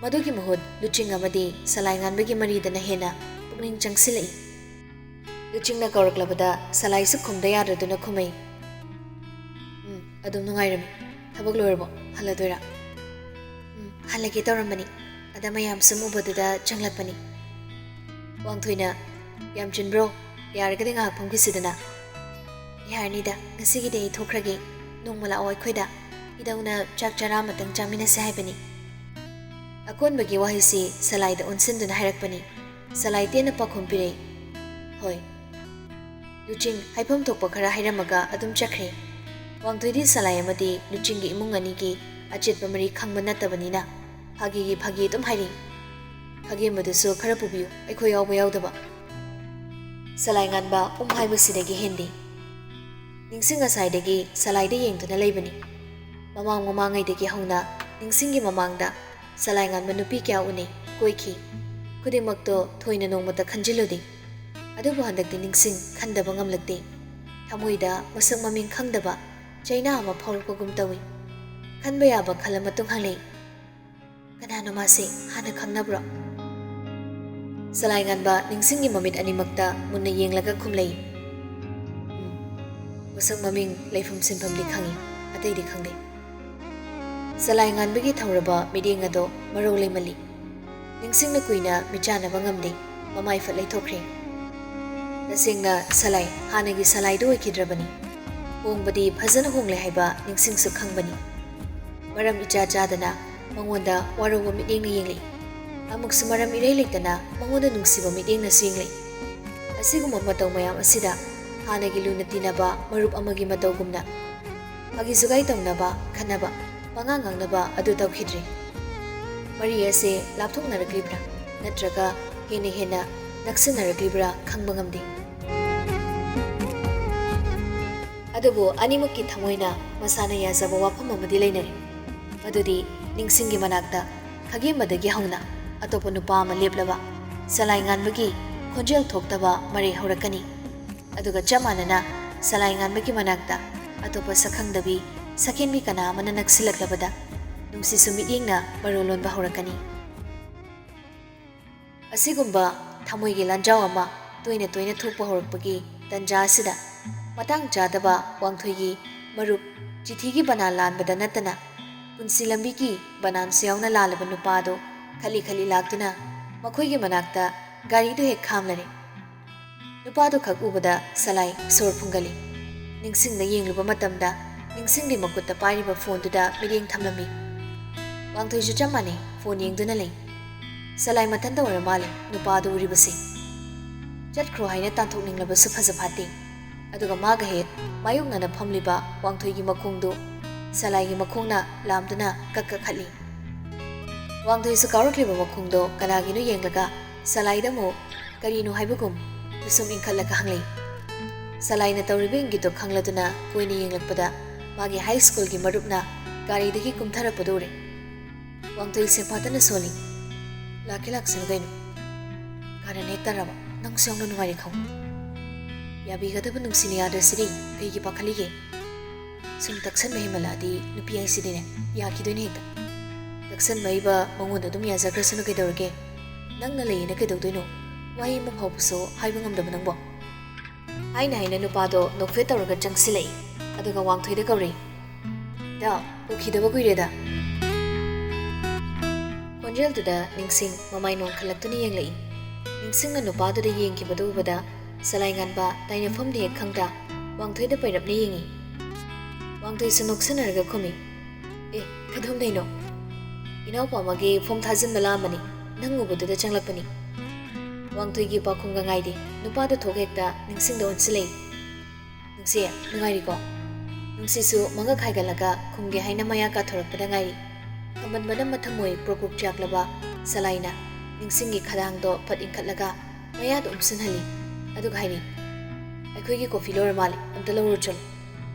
ꯃꯗꯨꯒꯤ ꯃꯍꯨꯠ ꯂꯨꯆꯤꯡ ꯑꯃꯗꯤ ꯁꯂꯥꯏ ꯉꯥꯟꯕꯒꯤ ꯃꯔꯤꯗꯅ ꯍꯦꯟꯅ ꯄꯨꯛꯅꯤꯡ ꯆꯪꯁꯤꯜꯂꯛꯏ꯫ ꯂꯨꯆꯤꯡꯅ ꯀꯧꯔꯛꯂꯕꯗ ꯁꯂꯥꯏꯁꯨ ꯈꯨꯝꯗ ꯌꯥꯗ꯭ꯔꯗꯨꯅ ꯈꯨꯝꯃꯩ꯫ "ꯎꯝ, ꯑꯗꯨꯝ ꯅꯨꯡꯉꯥꯏꯔꯝꯃꯤ꯫ ꯊꯕꯛ ꯂꯣꯏꯔꯕꯣ? ꯍꯜꯂꯗꯣꯏꯔꯥ?" "ꯎꯝ, ꯍꯜꯂꯒꯦ ꯇꯧꯔꯝꯕꯅꯤ꯫ ꯑꯗ ꯃꯌꯥꯝ ꯁꯨꯝ ꯎꯕꯗꯨꯗ ꯆꯪꯂꯛꯄꯅꯤ꯫" ꯋꯥꯡꯊꯣꯏꯅ, "ꯌꯥꯝ ꯆꯤꯟꯕ꯭ꯔꯣ? ꯌꯥꯔꯒꯗꯤ ꯉꯥꯏꯍꯥꯛ ꯐꯝꯈꯤꯁꯤꯗꯅ꯫" "ꯌꯥꯔꯅꯤꯗ, ꯉꯁꯤꯒꯤꯗꯤ ꯑꯩ ꯊꯣꯛꯈ꯭ꯔꯒꯦ꯫ ꯅꯣꯡꯃ ꯂꯥꯛꯑꯣ ꯑꯩꯈꯣꯏꯗ꯫ ꯏꯗꯧꯅ ꯆꯥꯛ ꯆꯔꯥ ꯑꯃꯇꯪ ꯆꯥꯃꯤꯟꯅꯁꯦ ꯍꯥꯏꯕꯅꯤ꯫" ꯑꯀꯣꯟꯕꯒꯤ ꯋꯥꯍꯩꯁꯤ ꯁꯂꯥꯏꯗ ꯑꯣꯟꯁꯤꯟꯗꯨꯅ ꯍꯥꯏꯔꯛꯄꯅꯤ꯫ ꯁꯂꯥꯏ ꯇꯦꯟꯅ ꯄꯥꯎꯈꯨꯝ ꯄꯤꯔꯛꯏ, "ꯍꯣꯏ꯫" ꯂꯨꯆꯤꯡ ꯍꯥꯏꯐꯝ ꯊꯣꯛꯄ ꯈꯔ ꯍꯥꯏꯔꯝꯃꯒ ꯑꯗꯨꯝ ꯆꯠꯈ꯭ꯔꯦ꯫ ꯋꯥꯡꯊꯣꯏꯗꯤ ꯁꯂꯥꯏ ꯑꯃꯗꯤ ꯂꯨꯆꯤꯡꯒꯤ ꯏꯃꯨꯡ ꯑꯅꯤꯒꯤ ꯑꯆꯦꯠꯄ ꯃꯔꯤ ꯈꯪꯕ ꯅꯠꯇꯕꯅꯤꯅ ꯐꯥꯒꯤꯒꯤ ꯐꯥꯒꯤ ꯑꯗꯨꯝ ꯍꯥꯏꯔꯤ꯫ "ꯈꯥꯒꯦꯝꯕꯗꯨꯁꯨ ꯈꯔ ꯄꯨꯕꯤꯌꯨ, ꯑꯩꯈꯣꯏ ꯌꯥꯎꯕ ꯌꯥꯎꯗꯕ꯫" ꯁꯂꯥꯏ ꯉꯥꯟꯕ ꯎꯝ ꯍꯥꯏꯕꯁꯤꯗꯒꯤ ꯍꯦꯟꯗꯦ꯫ ꯅꯤꯡꯁꯤꯡ ꯉꯁꯥꯏꯗꯒꯤ ꯁꯂꯥꯏꯗ ꯌꯦꯡꯗꯨꯅ ꯂꯩꯕꯅꯤ꯫ ꯃꯃꯥꯡ ꯃꯃꯥꯡꯉꯩꯗꯒꯤ ꯍꯧꯅ ꯅꯤꯡꯁꯤꯡꯒꯤ ꯃꯃꯥꯡꯗ ꯁꯂꯥꯏ ꯉꯥꯟꯕ ꯅꯨꯄꯤ ꯀꯌꯥ ꯎꯅꯩ, ꯀꯣꯏꯈꯤ꯫ ꯈꯨꯗꯤꯡꯃꯛꯇꯣ ꯊꯣꯏꯅ ꯅꯣꯡꯃꯇ ꯈꯟꯖꯤꯜꯂꯨꯗꯦ꯫ ꯑꯗꯨꯕꯨ ꯍꯟꯗꯛꯇꯤ ꯅꯤꯡꯁꯤꯡ ꯈꯟꯗꯕ ꯉꯝꯂꯛꯇꯦ꯫ ꯊꯃꯣꯏꯗ ꯃꯁꯛ ꯃꯃꯤꯡ ꯈꯪꯗꯕ ꯆꯩꯅꯥ ꯑꯃ ꯐꯥꯎꯔꯛꯄꯒꯨꯝ ꯇꯧꯏ꯫ ꯈꯟꯕ ꯌꯥꯕ ꯈꯜꯂ ꯃꯇꯨꯡ ꯍꯜꯂꯛꯏ꯫ "ꯀꯅꯥꯅꯣ ꯃꯥꯁꯦ? ꯍꯥꯟꯅ ꯈꯪꯅꯕ꯭ꯔꯣ?" ꯁꯂꯥꯏ ꯉꯥꯟꯕ ꯅꯤꯡꯁꯤꯡꯒꯤ ꯃꯃꯤꯠ ꯑꯅꯤꯃꯛꯇ ꯃꯨꯟꯅ ꯌꯦꯡꯂꯒ ꯈꯨꯝꯂꯛꯏ꯫ "ꯎꯝ, ꯃꯁꯛ ꯃꯃꯤꯡ, ꯂꯩꯐꯝ ꯁꯤꯟꯐꯝꯗꯤ ꯈꯪꯏ, ꯑꯇꯩꯗꯤ ꯈꯪꯗꯦ꯫" ꯁꯂꯥꯏ ꯉꯥꯟꯕꯒꯤ ꯊꯧꯔꯕ ꯃꯤꯠꯌꯦꯡ ꯑꯗꯣ ꯃꯔꯧ ꯂꯩꯃꯜꯂꯤ꯫ ꯅꯤꯡꯁꯤꯡꯅ ꯀꯨꯏꯅ ꯃꯤꯠꯆꯥꯟꯅꯕ ꯉꯝꯗꯦ, ꯃꯃꯥꯏ ꯐꯠ ꯂꯩꯊꯣꯛꯈ꯭ꯔꯦ꯫ ꯇꯁꯦꯡꯅ ꯁꯂꯥꯏ ꯍꯥꯟꯅꯒꯤ ꯁꯂꯥꯏꯗꯨ ꯑꯣꯏꯈꯤꯗ꯭ꯔꯕꯅꯤ꯫ ꯍꯣꯡꯕꯗꯤ ꯐꯖꯅ ꯍꯣꯡꯂꯦ ꯍꯥꯏꯕ ꯅꯤꯡꯁꯤꯡꯁꯨ ꯈꯪꯕꯅꯤ꯫ ꯃꯔꯝ ꯏꯆꯥ ꯆꯥꯗꯅ ꯃꯉꯣꯟꯗ ꯋꯥꯔꯧꯕ ꯃꯤꯠꯌꯦꯡꯅ ꯌꯦꯡꯂꯛꯏ꯫ ꯑꯃꯨꯛꯁꯨ ꯃꯔꯝ ꯏꯔꯩ ꯂꯩꯇꯅ ꯃꯉꯣꯟꯗ ꯅꯨꯡꯁꯤꯕ ꯃꯤꯠꯌꯦꯡꯅꯁꯨ ꯌꯦꯡꯂꯛꯏ꯫ ꯑꯁꯤꯒꯨꯝꯕ ꯃꯇꯧ ꯃꯌꯥꯝ ꯑꯁꯤꯗ ꯍꯥꯟꯅꯒꯤ ꯂꯨꯅ ꯇꯤꯟꯅꯕ ꯃꯔꯨꯞ ꯑꯃꯒꯤ ꯃꯇꯧꯒꯨꯝꯅ ꯐꯥꯒꯤ ꯖꯨꯒꯥꯏ ꯇꯧꯅꯕ, ꯈꯠꯅꯕ, ꯄꯉꯥꯡ ꯉꯥꯡꯅꯕ ꯑꯗꯨ ꯇꯧꯈꯤꯗ꯭ꯔꯦ꯫ ꯃꯔꯤ ꯑꯁꯦ ꯂꯥꯞꯊꯣꯛꯅꯔꯛꯂꯤꯕ꯭ꯔꯥ ꯅꯠꯇ꯭ꯔꯒ ꯍꯦꯟꯅ ꯍꯦꯟꯅ ꯅꯛꯁꯤꯟꯅꯔꯛꯂꯤꯕ꯭ꯔꯥ ꯈꯪꯕ ꯉꯝꯗꯦ꯫ ꯑꯗꯨꯕꯨ ꯑꯅꯤꯃꯛꯀꯤ ꯊꯃꯣꯏꯅ ꯃꯁꯥꯅ ꯌꯥꯖꯕ ꯋꯥꯐꯝ ꯑꯃꯗꯤ ꯂꯩꯅꯔꯦ꯫ ꯃꯗꯨꯗꯤ ꯅꯤꯡꯁꯤꯡꯒꯤ ꯃꯅꯥꯛꯇ ꯈꯥꯒꯦꯝꯕꯗꯒꯤ ꯍꯧꯅ ꯑꯇꯣꯞꯄ ꯅꯨꯄꯥ ꯑꯃ ꯂꯦꯞꯂꯕ ꯆꯂꯥꯏ ꯉꯥꯟꯕꯒꯤ ꯈꯣꯟꯖꯦꯜ ꯊꯣꯛꯇꯕ ꯃꯔꯩ ꯍꯧꯔꯛꯀꯅꯤ꯫ ꯑꯗꯨꯒ ꯆꯞ ꯃꯥꯟꯅꯅ ꯆꯂꯥꯏ ꯉꯥꯟꯕꯒꯤ ꯃꯅꯥꯛꯇ ꯑꯇꯣꯞꯄ ꯁꯛꯈꯪꯗꯕꯤ ꯁꯛꯍꯦꯟꯕꯤ ꯀꯅꯥ ꯑꯃꯅ ꯅꯛꯁꯤꯜꯂꯛꯂꯕꯗ ꯅꯨꯡꯁꯤꯠꯁꯨ ꯃꯤꯠꯌꯦꯡꯅ ꯃꯔꯣꯜ ꯂꯣꯟꯕ ꯍꯧꯔꯛꯀꯅꯤ꯫ ꯑꯁꯤꯒꯨꯝꯕ ꯊꯃꯣꯏꯒꯤ ꯂꯥꯟꯖꯥꯎ ꯑꯃ ꯇꯣꯏꯅ ꯇꯣꯏꯅ ꯊꯣꯛꯄ ꯍꯧꯔꯛꯄꯒꯤ ꯇꯟꯖꯥ ꯑꯁꯤꯗ ꯃꯇꯥꯡ ꯆꯥꯗꯕ ꯋꯥꯡꯊꯣꯏꯒꯤ ꯃꯔꯨꯞ ꯆꯤꯊꯤꯒꯤ ꯕꯅꯥꯟ ꯂꯥꯟꯕꯗ ꯅꯠꯇꯅ ꯄꯨꯟꯁꯤ ꯂꯝꯕꯤꯒꯤ ꯕꯅꯥꯟꯁꯨ ꯌꯥꯎꯅ ꯂꯥꯜꯂꯕ ꯅꯨꯄꯥ ꯑꯗꯨ ꯈꯠꯂꯤ ꯈꯠꯂꯤ ꯂꯥꯛꯇꯨꯅ ꯃꯈꯣꯏꯒꯤ ꯃꯅꯥꯛꯇ ꯒꯥꯔꯤꯗꯨ ꯍꯦꯛ ꯈꯥꯝꯂꯔꯦ꯫ ꯅꯨꯄꯥꯗꯨ ꯈꯛ ꯎꯕꯗ ꯁꯂꯥꯏ ꯁꯣꯔ ꯐꯨꯡꯒꯠꯂꯤ꯫ ꯅꯤꯡꯁꯤꯡꯗ ꯌꯦꯡꯂꯨꯕ ꯃꯇꯝꯗ ꯅꯤꯡꯁꯤꯡꯒꯤ ꯃꯈꯨꯠꯇ ꯄꯥꯏꯔꯤꯕ ꯐꯣꯟꯗꯨꯗ ꯃꯤꯠꯌꯦꯡ ꯊꯝꯂꯝꯃꯤ꯫ ꯋꯥꯡꯊꯣꯏꯁꯨ ꯆꯞ ꯃꯥꯟꯅꯩ, ꯐꯣꯟ ꯌꯦꯡꯗꯨꯅ ꯂꯩ꯫ ꯁꯂꯥꯏ ꯃꯊꯟꯇ ꯑꯣꯏꯔ ꯃꯥꯜꯂꯦ ꯅꯨꯄꯥꯗꯨ ꯎꯔꯤꯕꯁꯤ꯫ ꯆꯠꯈ꯭ꯔꯣ ꯍꯥꯏꯅ ꯇꯥꯟꯊꯣꯛꯅꯤꯡꯂꯕꯁꯨ ꯐꯖ ꯐꯠꯇꯦ꯫ ꯑꯗꯨꯒ ꯃꯥꯒ ꯍꯦꯛ ꯃꯥꯌꯣꯛꯅꯅ ꯐꯝꯂꯤꯕ ꯋꯥꯡꯊꯣꯏꯒꯤ ꯃꯈꯣꯡꯗꯨ ꯁꯂꯥꯏꯒꯤ ꯃꯈꯣꯡꯅ ꯂꯥꯝꯗꯨꯅ ꯀꯛ ꯀꯛ ꯈꯠꯂꯤ꯫ ꯋꯥꯡꯊꯣꯏꯁꯨ ꯀꯥꯎꯔꯛꯂꯤꯕ ꯃꯈꯣꯡꯗꯣ ꯀꯅꯥꯒꯤꯅꯣ ꯌꯦꯡꯂꯒ ꯁꯂꯥꯏꯗ ꯑꯃꯨꯛ ꯀꯔꯤꯅꯣ ꯍꯥꯏꯕꯒꯨꯝ ꯄꯤꯁꯨꯝ ꯏꯟꯈꯠꯂꯒ ꯍꯪꯂꯛꯏ꯫ ꯁꯂꯥꯏꯅ ꯇꯧꯔꯤꯕ ꯏꯪꯒꯤꯠꯇꯣ ꯈꯪꯂꯗꯨꯅ ꯀꯣꯏꯅ ꯌꯦꯡꯂꯛꯄꯗ ꯃꯥꯒꯤ ꯍꯥꯏ ꯁ꯭ꯀꯨꯜꯒꯤ ꯃꯔꯨꯞꯅ ꯒꯥꯔꯤꯗꯒꯤ ꯀꯨꯝꯊꯔꯛꯄꯗꯨ ꯎꯔꯦ꯫ ꯋꯥꯡꯊꯣꯏ ꯁꯦꯝꯐꯥꯇꯅ ꯁꯣꯜꯂꯤ꯫ "ꯂꯥꯛꯀꯦ ꯂꯥꯛꯁꯅꯨ ꯀꯩꯅꯣ꯫ ꯀꯥꯔꯟ ꯍꯦꯛ ꯇꯥꯔꯕ ꯅꯪꯁꯨ ꯌꯥꯎꯅ ꯅꯨꯡꯉꯥꯏꯔꯦ ꯈꯪꯉꯨ꯫ ꯌꯥꯕꯤꯒꯗꯕ ꯅꯨꯡꯁꯤꯅ ꯌꯥꯗ꯭ꯔꯁꯤꯗꯤ ꯀꯩꯒꯤ ꯄꯥꯈꯠꯂꯤꯒꯦ? ꯁꯨꯝ ꯇꯛꯁꯟꯕ ꯍꯦꯟꯃꯜꯂꯛꯑꯗꯤ ꯅꯨꯄꯤ ꯍꯥꯏꯁꯤꯗꯤꯅꯦ ꯌꯥꯈꯤꯗꯣꯏꯅꯦ ꯍꯦꯛꯇ꯫ ꯇꯛꯁꯟꯕ ꯍꯩꯕ ꯃꯉꯣꯟꯗ ꯑꯗꯨꯝ ꯌꯥꯖꯈ꯭ꯔꯁꯅꯨ ꯀꯩꯗꯧꯔꯒꯦ? ꯅꯪꯅ ꯂꯩꯌꯦꯅ ꯀꯩꯗꯧꯗꯣꯏꯅꯣ? ꯋꯥꯍꯩ ꯑꯃ ꯐꯥꯎꯕꯁꯨ ꯍꯥꯏꯕ ꯉꯝꯗꯕ ꯅꯪꯕꯣ?" ꯍꯥꯏꯅ ꯍꯥꯏꯅ ꯅꯨꯄꯥꯗꯣ ꯅꯣꯛꯐꯦꯠ ꯇꯧꯔꯒ ꯆꯪꯁꯤꯜꯂꯛꯏ꯫ ꯑꯗꯨꯒ ꯋꯥꯡꯊꯣꯏꯗ ꯀꯧꯔꯛꯏ꯫ "ꯗꯥ, ꯎꯈꯤꯗꯕ ꯀꯨꯏꯔꯦꯗ꯫" ꯈꯣꯟꯖꯦꯜꯗꯨꯗ ꯅꯤꯡꯁꯤꯡ ꯃꯃꯥꯏ ꯅꯣꯡꯈꯠꯂꯛꯇꯨꯅ ꯌꯦꯡꯂꯛꯏ꯫ ꯅꯤꯡꯁꯤꯡꯅ ꯅꯨꯄꯥꯗꯨꯗ ꯌꯦꯡꯈꯤꯕꯗꯨ ꯎꯕꯗ ꯁꯂꯥꯏ ꯉꯥꯟꯕ ꯇꯥꯏꯅꯐꯝꯗꯤ ꯍꯦꯛ ꯈꯪꯗ ꯋꯥꯡꯊꯣꯏꯗ ꯄꯩꯔꯞꯅ ꯌꯦꯡꯉꯤ꯫ ꯋꯥꯡꯊꯣꯏꯁꯨ ꯅꯣꯛꯁꯤꯟꯅꯔꯒ ꯈꯨꯝꯃꯤ, "ꯑꯦ, ꯀꯗꯣꯝꯗꯩꯅꯣ? ꯏꯅꯥꯎꯄꯥ ꯑꯃꯒꯤ ꯐꯣꯝ ꯊꯥꯖꯤꯟꯕ ꯂꯥꯛꯑꯝꯕꯅꯤ, ꯅꯪ ꯎꯕꯗꯨꯗ ꯆꯪꯂꯛꯄꯅꯤ꯫" ꯋꯥꯡꯊꯣꯏꯒꯤ ꯄꯥꯎꯈꯨꯝꯒ ꯉꯥꯏꯗꯦ, ꯅꯨꯄꯥꯗꯣ ꯊꯣꯛ ꯍꯦꯛꯇ ꯅꯤꯡꯁꯤꯡꯗ ꯑꯣꯟꯁꯤꯜꯂꯛꯏ꯫ "ꯅꯨꯡꯁꯤ, ꯅꯨꯡꯉꯥꯏꯔꯤꯀꯣ?" ꯅꯨꯡꯁꯤꯁꯨ ꯃꯉꯛ ꯍꯥꯏꯒꯠꯂꯒ ꯈꯨꯝꯒꯦ ꯍꯥꯏꯅ ꯃꯌꯥ ꯀꯥꯊꯣꯔꯛꯄꯗ ꯉꯥꯏꯔꯤ꯫ ꯈꯝꯕꯟꯕꯅ ꯃꯊꯃꯣꯏ ꯄ꯭ꯔꯣꯛ ꯄ꯭ꯔꯣꯛ ꯆꯥꯛꯂꯕ ꯁꯂꯥꯏꯅ ꯅꯤꯡꯁꯤꯡꯒꯤ ꯈꯗꯥꯡꯗꯣ ꯐꯠ ꯏꯟꯈꯠꯂꯒ ꯃꯌꯥꯗ ꯎꯝꯁꯤꯟꯍꯜꯂꯤ꯫ ꯑꯗꯨꯒ ꯍꯥꯏꯔꯤ, "ꯑꯩꯈꯣꯏꯒꯤ ꯀꯣꯐꯤ ꯂꯣꯏꯔ ꯃꯥꯜꯂꯦ, ꯑꯝꯇ ꯂꯧꯔꯨ ꯆꯠꯂꯨ꯫"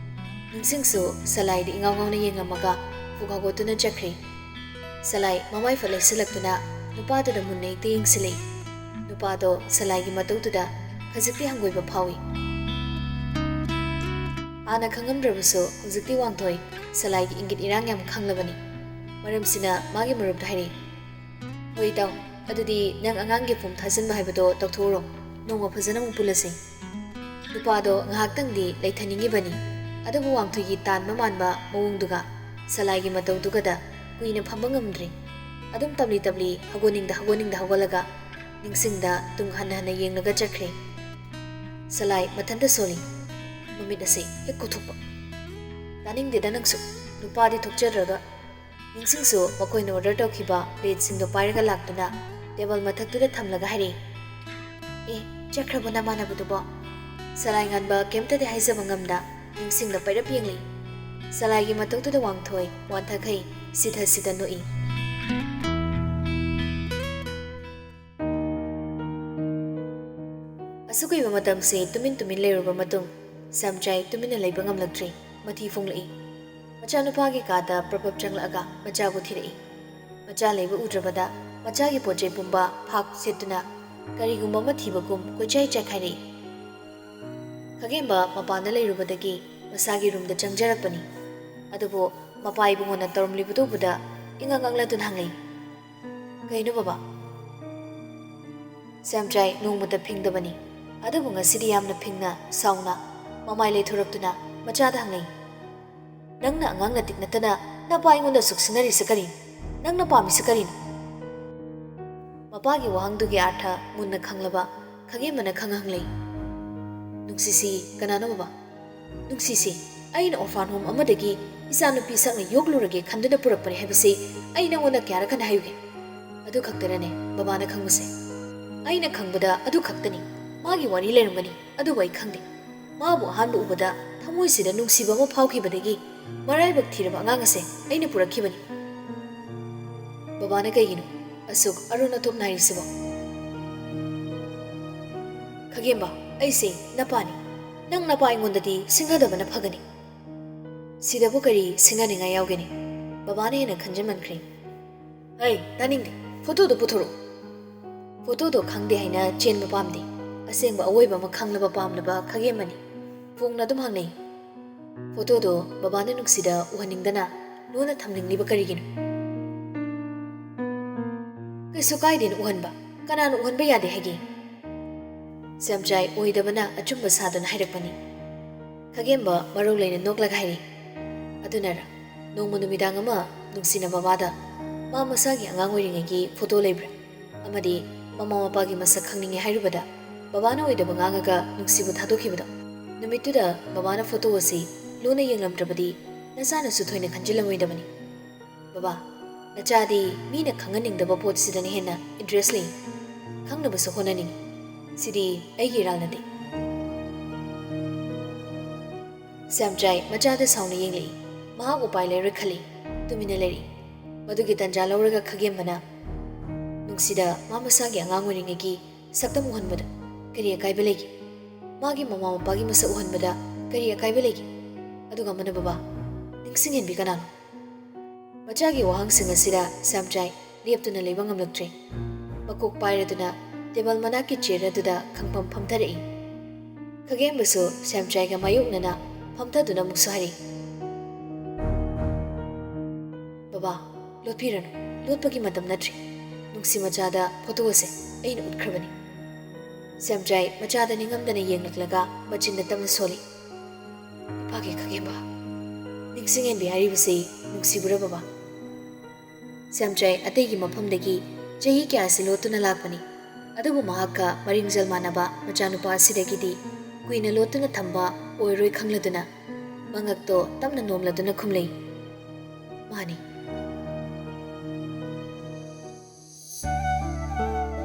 ꯅꯤꯡꯁꯤꯡꯁꯨ ꯁꯂꯥꯏꯗ ꯏꯉꯥꯎ ꯉꯥꯎꯅ ꯌꯦꯡꯉꯝꯃꯒ ꯐꯨꯛ ꯍꯧꯒꯠꯇꯨꯅ ꯆꯠꯈ꯭ꯔꯦ꯫ ꯁꯂꯥꯏ ꯃꯃꯥꯏ ꯐꯠ ꯂꯩꯁꯤꯜꯂꯛꯇꯨꯅ ꯅꯨꯄꯥꯗꯨꯗ ꯃꯨꯟꯅ ꯍꯦꯛꯇ ꯌꯦꯡꯁꯤꯜꯂꯛꯏ꯫ ꯅꯨꯄꯥꯗꯣ ꯁꯂꯥꯏꯒꯤ ꯃꯇꯧꯗꯨꯗ ꯈꯖꯤꯛꯇꯤ ꯍꯪꯒꯣꯏꯕ ꯐꯥꯎꯏ꯫ ꯍꯥꯟꯅ ꯈꯪꯉꯝꯗ꯭ꯔꯕꯁꯨ ꯍꯧꯖꯤꯛꯇꯤ ꯋꯥꯡꯊꯣꯏ ꯁꯂꯥꯏꯒꯤ ꯏꯪꯒꯤꯠ ꯏꯔꯥꯡ ꯌꯥꯝ ꯈꯪꯂꯕꯅꯤ꯫ ꯃꯔꯝꯁꯤꯅ ꯃꯥꯒꯤ ꯃꯔꯨꯞꯇ ꯍꯥꯏꯔꯛꯏ, "ꯍꯣꯏ ꯏꯇꯥꯎ, ꯑꯗꯨꯗꯤ ꯅꯪ ꯑꯉꯥꯡꯒꯤ ꯐꯣꯝ ꯊꯥꯖꯤꯟꯕ ꯍꯥꯏꯕꯗꯣ ꯇꯧꯊꯣꯛꯎꯔꯣ, ꯅꯣꯡꯃ ꯐꯖꯅ ꯑꯃꯨꯛ ꯄꯨꯜꯂꯁꯤ꯫" ꯅꯨꯄꯥꯗꯣ ꯉꯥꯏꯍꯥꯛꯇꯪꯗꯤ ꯂꯩꯊꯅꯤꯡꯉꯤꯕꯅꯤ, ꯑꯗꯨꯕꯨ ꯋꯥꯡꯊꯣꯏꯒꯤ ꯇꯥꯟꯕ ꯃꯥꯟꯕ ꯃꯑꯣꯡꯗꯨꯒ ꯁꯂꯥꯏꯒꯤ ꯃꯇꯧꯗꯨꯒꯗ ꯀꯨꯏꯅ ꯐꯝꯕ ꯉꯝꯗ꯭ꯔꯦ꯫ ꯑꯗꯨꯝ ꯇꯞꯂꯤ ꯇꯞꯂꯤ ꯍꯧꯒꯠꯅꯤꯡꯗ ꯍꯧꯒꯠꯅꯤꯡꯗ ꯍꯧꯒꯠꯂꯒ ꯅꯤꯡꯁꯤꯡꯗ ꯇꯨꯡ ꯍꯟꯅ ꯍꯟꯅ ꯌꯦꯡꯂꯒ ꯆꯠꯈ꯭ꯔꯦ꯫ ꯁꯂꯥꯏ ꯃꯊꯟꯇ ꯁꯣꯜꯂꯤ꯫ ꯃꯃꯤꯠ ꯑꯁꯤ ꯍꯦꯛ ꯀꯣꯊꯣꯛꯄ꯫ "ꯇꯥꯅꯤꯡꯗꯦꯗ ꯅꯪꯁꯨ, ꯅꯨꯄꯥꯗꯤ ꯊꯣꯛꯆꯗ꯭ꯔꯒ꯫" ꯅꯤꯡꯁꯤꯡꯁꯨ ꯃꯈꯣꯏꯅ ꯑꯣꯔꯗꯔ ꯇꯧꯈꯤꯕ ꯄ꯭ꯂꯦꯠꯁꯤꯡꯗꯣ ꯄꯥꯏꯔꯒ ꯂꯥꯛꯇꯨꯅ ꯇꯦꯕꯜ ꯃꯊꯛꯇꯨꯗ ꯊꯝꯂꯒ ꯍꯥꯏꯔꯛꯏ, "ꯑꯦ, ꯆꯠꯈ꯭ꯔꯕꯣ ꯅꯃꯥꯟꯅꯕꯗꯨꯕꯣ?" ꯁꯂꯥꯏ ꯉꯥꯟꯕ ꯀꯩꯝꯇꯗꯤ ꯍꯥꯏꯖꯕ ꯉꯝꯗ ꯅꯤꯡꯁꯤꯡꯗ ꯄꯩꯔꯞ ꯌꯦꯡꯂꯤ꯫ ꯁꯂꯥꯏꯒꯤ ꯃꯇꯧꯗꯨꯗ ꯋꯥꯡꯊꯣꯏ ꯋꯥꯟꯊꯈꯩ ꯁꯤꯊ ꯁꯤꯊ ꯅꯣꯛꯏ꯫ ꯑꯁꯨꯛ ꯀꯨꯏꯕ ꯃꯇꯝꯁꯤ ꯇꯨꯃꯤꯟ ꯇꯨꯃꯤꯟ ꯂꯩꯔꯨꯔꯕ ꯃꯇꯨꯡ, ꯁ꯭ꯌꯥꯝꯆꯥꯏ ꯇꯨꯃꯤꯟꯅ ꯂꯩꯕ ꯉꯝꯂꯛꯇ꯭ꯔꯦ꯫ ꯃꯊꯤ ꯐꯣꯡꯂꯛꯏ꯫ ꯃꯆꯥꯅꯨꯄꯥꯒꯤ ꯀꯥꯗ ꯄ꯭ꯔꯞ ꯄ꯭ꯔꯞ ꯆꯪꯂꯛꯑꯒ ꯃꯆꯥꯕꯨ ꯊꯤꯔꯛꯏ꯫ ꯃꯆꯥ ꯂꯩꯕ ꯎꯗ꯭ꯔꯕꯗ ꯃꯆꯥꯒꯤ ꯄꯣꯠ ꯆꯩ ꯄꯨꯝꯕ ꯐꯥꯛ ꯁꯦꯠꯇꯨꯅ ꯀꯔꯤꯒꯨꯝꯕ ꯑꯃ ꯊꯤꯕꯒꯨꯝ ꯀꯣꯏꯆꯥꯏ ꯆꯥꯏꯈꯥꯏꯔꯛꯏ꯫ ꯈꯥꯒꯦꯝꯕ ꯃꯄꯥꯟꯗ ꯂꯩꯔꯨꯕꯗꯒꯤ ꯃꯁꯥꯒꯤ ꯔꯨꯝꯗ ꯆꯪꯖꯔꯛꯄꯅꯤ꯫ ꯑꯗꯨꯕꯨ ꯃꯄꯥ ꯏꯕꯨꯡꯉꯣꯅ ꯇꯧꯔꯝꯂꯤꯕꯗꯨ ꯎꯕꯗ ꯏꯉꯛ ꯉꯛꯂꯗꯨꯅ ꯍꯪꯂꯛꯏ, "ꯀꯩꯅꯣ ꯕꯕꯥ?" ꯁ꯭ꯌꯥꯝꯆꯥꯏ ꯅꯣꯡꯃꯇ ꯐꯤꯡꯗꯕꯅꯤ, ꯑꯗꯨꯕꯨ ꯉꯁꯤꯗꯤ ꯌꯥꯝꯅ ꯐꯤꯡꯅ, ꯁꯥꯎꯅ ꯃꯃꯥꯏ ꯂꯩꯊꯣꯔꯛꯇꯨꯅ ꯃꯆꯥꯗ ꯍꯪꯂꯛꯏ, "ꯅꯪꯅ ꯑꯉꯥꯡ ꯅꯇꯤꯛ ꯅꯠꯇꯅ ꯅꯄꯥ ꯑꯩꯉꯣꯟꯗ ꯑꯁꯨꯛ ꯁꯤꯡꯅꯔꯤꯁꯦ ꯀꯔꯤꯅꯣ? ꯅꯪꯅ ꯄꯥꯝꯃꯤꯁꯦ ꯀꯔꯤꯅꯣ?" ꯃꯄꯥꯒꯤ ꯋꯥꯍꯪꯗꯨꯒꯤ ꯑꯥꯔꯊ ꯃꯨꯟꯅ ꯈꯪꯂꯕ ꯈꯥꯒꯦꯝꯕꯅ ꯈꯪ ꯍꯪꯂꯛꯏ, "ꯅꯨꯡꯁꯤꯁꯤ ꯀꯅꯥꯅꯣ ꯕꯕꯥ?" "ꯅꯨꯡꯁꯤꯁꯤ, ꯑꯩꯅ orphan home ꯑꯃꯗꯒꯤ ꯏꯆꯥꯅꯨꯄꯤ ꯁꯛꯅ ꯌꯣꯛꯂꯨꯔꯒꯦ ꯈꯟꯗꯨꯅ ꯄꯨꯔꯛꯄꯅꯦ ꯍꯥꯏꯕꯁꯤ ꯑꯩ ꯅꯉꯣꯟꯗ ꯀꯌꯥꯔꯛ ꯍꯟꯅ ꯍꯥꯏꯌꯨꯒꯦ? ꯑꯗꯨ ꯈꯛꯇꯔꯅꯦ ꯕꯕꯥꯅ ꯈꯪꯕꯁꯦ?" "ꯑꯩꯅ ꯈꯪꯕꯗ ꯑꯗꯨ ꯈꯛꯇꯅꯤ꯫ ꯃꯥꯒꯤ ꯋꯥꯔꯤ ꯂꯩꯔꯝꯒꯅꯤ, ꯑꯗꯨꯕꯨ ꯑꯩ ꯈꯪꯗꯦ꯫ ꯃꯥꯕꯨ ꯑꯍꯥꯟꯕ ꯎꯕꯗ ꯊꯃꯣꯏꯁꯤꯗ ꯅꯨꯡꯁꯤꯕ ꯑꯃ ꯐꯥꯎꯈꯤꯕꯗꯒꯤ ꯃꯔꯥꯏꯕꯛ ꯊꯤꯔꯕ ꯑꯉꯥꯡ ꯑꯁꯦ ꯑꯩꯅ ꯄꯨꯔꯛꯈꯤꯕꯅꯤ꯫ ꯕꯕꯥꯅ ꯀꯩꯒꯤꯅꯣ ꯑꯁꯨꯛ ꯑꯔꯨꯅ ꯊꯣꯛꯅ ꯍꯥꯏꯔꯤꯁꯤꯕꯣ? ꯈꯒꯦꯝꯕ, ꯑꯩꯁꯦ ꯅꯄꯥꯅꯤ꯫ ꯅꯪ ꯅꯄꯥ ꯑꯩꯉꯣꯟꯗꯗꯤ ꯁꯤꯡꯅꯗꯕꯅ ꯐꯒꯅꯤ꯫ ꯁꯤꯗꯕꯨ ꯀꯔꯤ ꯁꯤꯡꯅꯅꯤꯡꯉꯥꯏ ꯌꯥꯎꯒꯦꯅꯦ? ꯕꯕꯥꯅ ꯍꯦꯟꯅ ꯈꯟꯖꯟꯃꯟꯈ꯭ꯔꯦ꯫ ꯍꯩ, ꯇꯥꯅꯤꯡꯗꯦ꯫ ꯐꯣꯇꯣꯗꯣ ꯄꯨꯊꯣꯔꯛꯎ꯫ ꯐꯣꯇꯣꯗꯣ ꯈꯪꯗꯦ ꯍꯥꯏꯅ ꯆꯦꯟꯕ ꯄꯥꯝꯗꯦ꯫ ꯑꯁꯦꯡꯕ ꯑꯑꯣꯏꯕ ꯑꯃ ꯈꯪꯂꯕ ꯄꯥꯝꯂꯕ ꯈꯒꯦꯝꯕꯅꯤ꯫ ꯐꯣꯡꯅ ꯑꯗꯨꯝ ꯍꯪꯅꯩ꯫ ꯐꯣꯇꯣꯗꯣ ꯕꯕꯥꯅ ꯅꯨꯡꯁꯤꯗ ꯎꯍꯟꯅꯤꯡꯗꯅ ꯂꯣꯟꯅ ꯊꯝꯅꯤꯡꯂꯤꯕ ꯀꯔꯤꯒꯤꯅꯣ? ꯀꯩꯁꯨ ꯀꯥꯏꯗꯦꯅ ꯎꯍꯟꯕ꯫ ꯀꯅꯥꯅ ꯎꯍꯟꯕ ꯌꯥꯗꯦ ꯍꯥꯏꯒꯦ? ꯁ꯭ꯌꯥꯝꯆꯥꯏ ꯑꯣꯏꯗꯕꯅ ꯑꯆꯨꯝꯕ ꯁꯥꯗꯨꯅ ꯍꯥꯏꯔꯛꯄꯅꯤ꯫ ꯈꯒꯦꯝꯕ ꯃꯔꯧ ꯂꯩꯅ ꯅꯣꯛꯂꯒ ꯍꯥꯏꯔꯤ, "ꯑꯗꯨꯅꯔ, ꯅꯣꯡꯃ ꯅꯨꯃꯤꯗꯥꯡ ꯑꯃ ꯅꯨꯡꯁꯤꯅ ꯕꯕꯥꯗ ꯃꯥ ꯃꯁꯥꯒꯤ ꯑꯉꯥꯡ ꯑꯣꯏꯔꯤꯉꯩꯒꯤ ꯐꯣꯇꯣ ꯂꯩꯕ꯭ꯔꯥ? ꯑꯃꯗꯤ ꯃꯃꯥ ꯃꯄꯥꯒꯤ ꯃꯁꯛ ꯈꯪꯅꯤꯡꯉꯦ ꯍꯥꯏꯔꯨꯕꯗ ꯕꯕꯥꯅ ꯑꯣꯏꯗꯕ ꯉꯥꯡꯉꯒ ꯅꯨꯡꯁꯤꯕꯨ ꯊꯥꯗꯣꯛꯈꯤꯕꯗꯣ? ꯅꯨꯃꯤꯠꯇꯨꯗ ꯕꯕꯥꯅ ꯐꯣꯇꯣ ꯑꯁꯤ ꯂꯣꯟꯅ ꯌꯦꯡꯂꯝꯗ꯭ꯔꯕꯗꯤ ꯅꯆꯥꯅꯁꯨ ꯊꯣꯏꯅ ꯈꯟꯖꯤꯜꯂꯝꯃꯣꯏꯗꯕꯅꯤ꯫ ꯕꯕꯥ, ꯅꯆꯥꯗꯤ ꯃꯤꯅ ꯈꯪꯍꯟꯅꯤꯡꯗꯕ ꯄꯣꯠꯁꯤꯗꯅ ꯍꯦꯟꯅ ꯏꯟꯇꯔꯦꯁ ꯂꯩ꯫ ꯈꯪꯅꯕꯁꯨ ꯍꯣꯠꯅꯅꯤꯡꯏ꯫ ꯁꯤꯗꯤ ꯑꯩꯒꯤ ꯏꯔꯥꯜ ꯅꯠꯇꯦ꯫" ꯁ꯭ꯌꯥꯝꯆꯥꯏ ꯃꯆꯥꯗ ꯁꯥꯎꯅ ꯌꯦꯡꯂꯛꯏ꯫ ꯃꯍꯥꯛ ꯎꯄꯥꯏ ꯂꯩꯔꯣꯏ ꯈꯜꯂꯤ꯫ ꯇꯨꯃꯤꯟꯅ ꯂꯩꯔꯛꯏ꯫ ꯃꯗꯨꯒꯤ ꯇꯟꯖꯥ ꯂꯧꯔꯒ ꯈꯒꯦꯝꯕꯅ, "ꯅꯨꯡꯁꯤꯗ ꯃꯥ ꯃꯁꯥꯒꯤ ꯑꯉꯥꯡ ꯑꯣꯏꯔꯤꯉꯩꯒꯤ ꯁꯛꯇꯝ ꯎꯍꯟꯕꯗ ꯀꯔꯤ ꯑꯀꯥꯏꯕ ꯂꯩꯒꯦ? ꯃꯥꯒꯤ ꯃꯃꯥ ꯃꯄꯥꯒꯤ ꯃꯁꯛ ꯎꯍꯟꯕꯗ ꯀꯔꯤ ꯑꯀꯥꯏꯕ ꯂꯩꯒꯦ? ꯑꯗꯨꯒ ꯑꯃꯅ ꯕꯕꯥ, ꯅꯤꯡꯁꯤꯡꯍꯦꯟꯕꯤ ꯀꯅꯥꯅꯣ?" ꯃꯆꯥꯒꯤ ꯋꯥꯍꯪꯁꯤꯡ ꯑꯁꯤꯗ ꯁ꯭ꯌꯥꯝꯆꯥꯏ ꯂꯦꯞꯇꯨꯅ ꯂꯩꯕ ꯉꯝꯂꯛꯇ꯭ꯔꯦ꯫ ꯃꯀꯣꯛ ꯄꯥꯏꯔꯗꯨꯅ ꯇꯦꯕꯜ ꯃꯅꯥꯛꯀꯤ ꯆꯤꯌꯔ ꯑꯗꯨꯗ ꯈꯪꯐꯝ ꯐꯝꯊꯔꯛꯏ꯫ ꯈꯒꯦꯝꯕꯁꯨ ꯁ꯭ꯌꯥꯝꯆꯥꯏꯒ ꯃꯥꯌꯣꯛꯅꯅ ꯐꯝꯊꯗꯨꯅ ꯑꯃꯨꯛꯁꯨ ꯍꯥꯏꯔꯛꯏ, "ꯕꯕꯥ, ꯂꯣꯠꯄꯤꯔꯅꯨ, ꯂꯣꯠꯄꯒꯤ ꯃꯇꯝ ꯅꯠꯇ꯭ꯔꯤ꯫ ꯅꯨꯡꯁꯤ ꯃꯆꯥꯗ ꯐꯣꯇꯣ ꯑꯁꯦ ꯑꯩꯅ ꯎꯠꯈ꯭ꯔꯕꯅꯤ꯫" ꯁ꯭ꯌꯥꯝꯆꯥꯏ ꯃꯆꯥꯗ ꯅꯤꯡꯉꯝꯗꯅ ꯌꯦꯡꯂꯛꯂꯒ ꯃꯆꯤꯟꯗ ꯇꯞꯅ ꯁꯣꯜꯂꯤ, "ꯏꯄꯥꯒꯤ ꯈꯒꯦꯝꯕ, ꯅꯤꯡꯁꯤꯡꯍꯦꯟꯕꯤ ꯍꯥꯏꯔꯤꯕꯁꯤ ꯅꯨꯡꯁꯤꯕꯨꯔ ꯕꯕꯥ?" ꯁ꯭ꯌꯥꯝꯆꯥꯏ ꯑꯇꯩꯒꯤ ꯃꯐꯝꯗꯒꯤ ꯆꯍꯤ ꯀꯌꯥꯁꯤ ꯂꯣꯠꯇꯨꯅ ꯂꯥꯛꯄꯅꯤ꯫ ꯑꯗꯨꯕꯨ ꯃꯍꯥꯛꯀ ꯃꯔꯤꯡꯖꯦꯜ ꯃꯥꯟꯅꯕ ꯃꯆꯥꯅꯨꯄꯥ ꯑꯁꯤꯗꯒꯤꯗꯤ ꯀꯨꯏꯅ ꯂꯣꯠꯇꯨꯅ ꯊꯝꯕ ꯑꯣꯏꯔꯣꯏ ꯈꯪꯂꯗꯨꯅ ꯃꯉꯛꯇꯣ ꯇꯞꯅ ꯅꯣꯝꯂꯗꯨꯅ ꯈꯨꯝꯂꯩ, "ꯃꯥꯅꯤ꯫"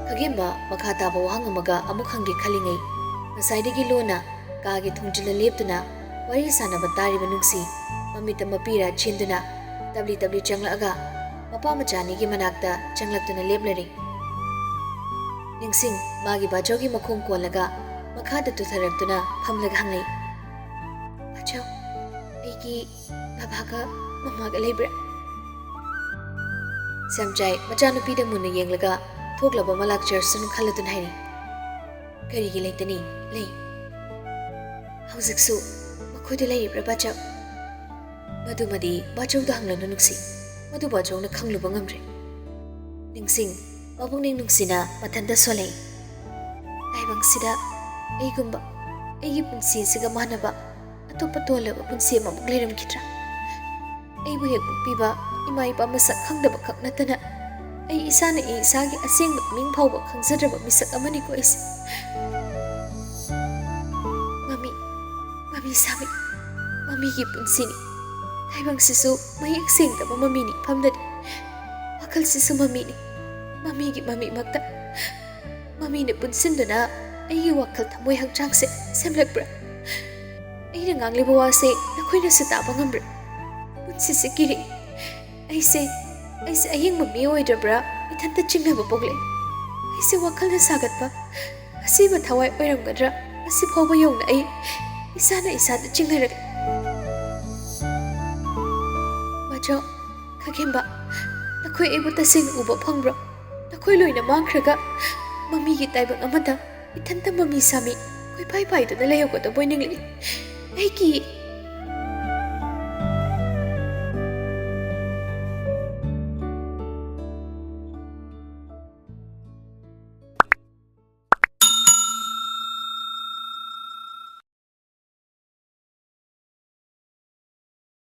ꯈꯒꯦꯝꯕ ꯃꯈꯥ ꯇꯥꯕ ꯋꯥꯍꯪ ꯑꯃꯒ ꯑꯃꯨꯛ ꯍꯪꯒꯦ ꯈꯜꯂꯤꯉꯩ, ꯉꯁꯥꯏꯗꯒꯤ ꯂꯣꯟꯅ ꯀꯥꯒꯤ ꯊꯣꯡꯖꯤꯜꯗ ꯂꯦꯞꯇꯨꯅ ꯋꯥꯔꯤ ꯁꯥꯟꯅꯕ ꯇꯥꯔꯤꯕ ꯅꯨꯡꯁꯤ ꯃꯃꯤꯠꯇ ꯃꯄꯤꯔꯥ ꯆꯦꯟꯗꯨꯅ ꯇꯞꯂꯤ ꯇꯞꯂꯤ ꯆꯪꯂꯛꯑꯒ ꯃꯄꯥ ꯃꯆꯥ ꯑꯅꯤꯒꯤ ꯃꯅꯥꯛꯇ ꯆꯪꯂꯛꯇꯨꯅ ꯂꯦꯞꯂꯔꯦ꯫ ꯅꯤꯡꯁꯤꯡ ꯃꯥꯒꯤ ꯕꯥꯆꯧꯒꯤ ꯃꯈꯣꯡ ꯀꯣꯜꯂꯒ ꯃꯈꯥꯗ ꯇꯨꯊꯔꯛꯇꯨꯅ ꯐꯝꯂꯒ ꯍꯪꯂꯛꯏ, "ꯕꯥꯆꯧ, ꯑꯩꯒꯤ ꯕꯕꯥꯒ ꯃꯃꯥꯒ ꯂꯩꯕ꯭ꯔꯥ?" ꯁꯦꯝꯆꯥꯏ ꯃꯆꯥꯅꯨꯄꯤꯗ ꯃꯨꯟꯅ ꯌꯦꯡꯂꯒ ꯊꯣꯛꯂꯕ ꯑꯃ ꯂꯥꯛꯆꯔꯁꯅꯨ ꯈꯜꯂꯗꯨꯅ ꯍꯥꯏꯔꯤ, "ꯀꯔꯤꯒꯤ ꯂꯩꯇꯅꯤ? ꯂꯩ꯫ ꯍꯧꯖꯤꯛꯁꯨ ꯃꯈꯣꯏꯗ ꯂꯩꯔꯤꯕ꯭ꯔꯥ, ꯕꯥꯆꯧ?" ꯃꯗꯨꯃꯗꯤ ꯕꯥꯆꯧꯗ ꯍꯪꯂꯅꯨ ꯅꯨꯡꯁꯤ, ꯃꯗꯨ ꯕꯥꯆꯧꯅ ꯈꯪꯂꯨꯕ ꯉꯝꯗ꯭ꯔꯦ꯫ ꯅꯤꯡꯁꯤꯡ ꯃꯄꯨꯛꯅꯤꯡ ꯅꯨꯡꯁꯤꯅ ꯃꯊꯟꯇ ꯁꯣꯜꯂꯛꯏ, "ꯇꯥꯏꯕꯪꯁꯤꯗ ꯑꯩꯒꯨꯝꯕ, ꯑꯩꯒꯤ ꯄꯨꯟꯁꯤꯁꯤꯒ ꯃꯥꯟꯅꯕ ꯑꯇꯣꯞꯄ ꯇꯣꯜꯂꯕ ꯄꯨꯟꯁꯤ ꯑꯃꯃꯨꯛ ꯂꯩꯔꯝꯈꯤꯗ꯭ꯔꯥ? ꯑꯩꯕꯨ ꯍꯦꯛ ꯄꯣꯛꯄꯤꯕ ꯏꯃꯥ ꯏꯄꯥ ꯃꯁꯛ ꯈꯪꯗꯕ ꯈꯛ ꯅꯠꯇꯅ ꯑꯩ ꯏꯁꯥꯅ ꯑꯩ ꯏꯁꯥꯒꯤ ꯑꯁꯦꯡꯕ ꯃꯤꯡ ꯐꯥꯎꯕ ꯈꯪꯖꯗ꯭ꯔꯕ ꯃꯤꯁꯛ ꯑꯃꯅꯤꯀꯣ ꯑꯩꯁꯦ꯫ ꯃꯃꯤ, ꯃꯃꯤ ꯁꯥꯃꯤ, ꯃꯃꯤꯒꯤ ꯄꯨꯟꯁꯤꯅꯤ꯫ ꯇꯥꯏꯕꯪꯁꯤꯁꯨ ꯃꯌꯦꯛ ꯁꯦꯡꯗꯕ ꯃꯃꯤꯅꯤ ꯐꯝꯗꯗꯤ꯫ ꯋꯥꯈꯜꯁꯤꯁꯨ ꯃꯃꯤꯅꯤ꯫ ꯃꯃꯤꯒꯤ ꯃꯃꯤꯃꯛꯇ꯫ ꯃꯃꯤꯅ ꯄꯨꯟꯁꯤꯟꯗꯨꯅ ꯑꯩꯒꯤ ꯋꯥꯈꯜ ꯊꯃꯣꯏ ꯍꯛꯆꯥꯡꯁꯦ ꯁꯦꯝꯂꯛꯄ꯭ꯔꯥ? ꯑꯩꯅ ꯉꯥꯡꯂꯤꯕ ꯋꯥꯁꯦ ꯅꯈꯣꯏꯅꯁꯨ ꯇꯥꯕ ꯉꯝꯕ꯭ꯔꯥ? ꯄꯨꯟꯁꯤꯁꯦ ꯀꯤꯔꯛꯏ꯫ ꯑꯩꯁꯦ, ꯑꯩꯁꯦ ꯑꯌꯦꯡꯕ ꯃꯤ ꯑꯣꯏꯗ꯭ꯔꯕ꯭ꯔꯥ? ꯏꯊꯟꯇ ꯆꯤꯡꯅꯕ ꯄꯣꯛꯂꯛꯏ꯫ ꯑꯩꯁꯦ ꯋꯥꯈꯜꯅ ꯁꯥꯒꯠꯄ ꯑꯁꯤꯕ ꯊꯋꯥꯏ ꯑꯣꯏꯔꯝꯒꯗ꯭ꯔꯥ? ꯉꯁꯤ ꯐꯥꯎꯕ ꯌꯧꯅ ꯑꯩ ꯏꯁꯥꯅ ꯏꯁꯥꯗ ꯆꯤꯡꯅꯔꯛꯂꯤ꯫ ꯃꯆꯧ, ꯈꯥꯒꯦꯝꯕ, ꯅꯈꯣꯏ ꯑꯩꯕꯨ ꯇꯁꯦꯡꯅ ꯎꯕ ꯐꯪꯕ꯭ꯔꯣ? ꯅꯈꯣꯏ ꯂꯣꯏꯅ ꯃꯥꯡꯈ꯭ꯔꯒ ꯃꯃꯤꯒꯤ ꯇꯥꯏꯕꯪ ꯑꯃꯗ ꯏꯊꯟꯇ ꯃꯃꯤ ꯁꯥꯃꯤ ꯀꯣꯏꯄꯥꯏ ꯄꯥꯏꯗꯨꯅ ꯂꯩꯍꯧꯒꯗꯕꯣꯏ ꯅꯤꯡꯂꯛꯏ꯫ ꯑꯩ ꯀꯤ꯫